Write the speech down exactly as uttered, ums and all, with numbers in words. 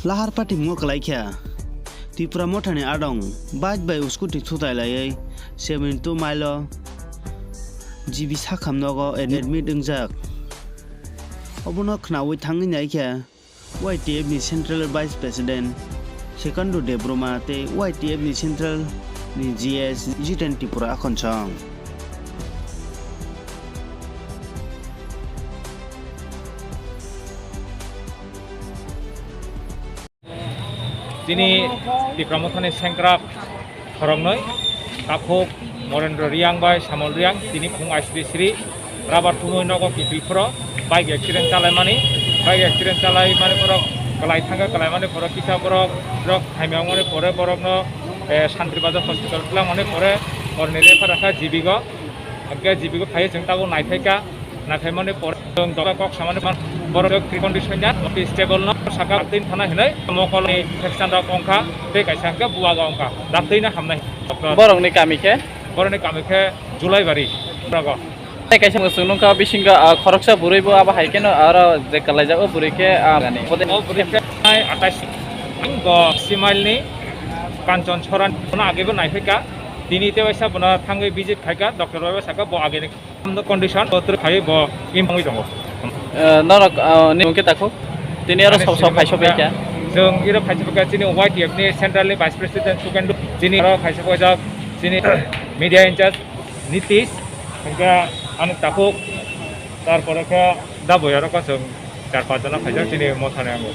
Lahar patimung o kwlai kha. Tipra Mothani adong bike bai scooty thutai laiwi seventy two mile o G B sakham nogo admit wngjak. Obono khnaui thangwi nai kha Y T F ni Central Vice President Sekando Debbarma tei Y T F ni Central ni G S Jiten Tripura Akhonsong. Chini Tipra Mothani sengkrak khoroknwi, Takhuk Morendra Riang bai Samol Riang, tini phung aisri sri rubber thumwi nogo kiphil phoro bike accident chalaimani, bike accident chalaimani borok kwlai thangkha, kwlaimani borok kisa borok rok hamya wngmani pore borokno, eh, Santri Bazar hospital twlangmani pore borokni refer rakha G B go, hwnkhe G B go phaiwi chwng tabuk naiphaikha. Naikhaimani pore chwng doktor kok samani phan borok kri condition ya, stable no saka tin thana hinwi mokol ni infection rok ongkha, tei kaisa hwnkhe buwago ongkha, daktwi no hamnai doctor. Borokni kami khe? Borokni kami khe Julaibari, Julaibari. Tei kaisa mwswk nungkha bisingo, ah, khoroksa bwrwi bo abo hai kheno aro je kwlaijak o bwrwi khe, ah, gani. O bwrwi khe atais bo Simail ni Kanchon Soran no age bo naiphaikha, tini tei waisa bono thangwi visit khaikha, doctor bai sakha bo age ni Condition bo twrwk phaiwi bo imwngwi tongo. Eh, norok, eh, ni mungke takhuk? Tini aro ani sabo sabo sini phaiso mungkha, phaikha. Chwng iro phaiso phaikha chini Y T F ni central ni vice president Sukendra, chini aro phaiso phaijak chini media in charge Nitish, hwnkhe ani takhuk, tarpore khe da boyaro khe chwng char panch jona phaijak chini mothani ango.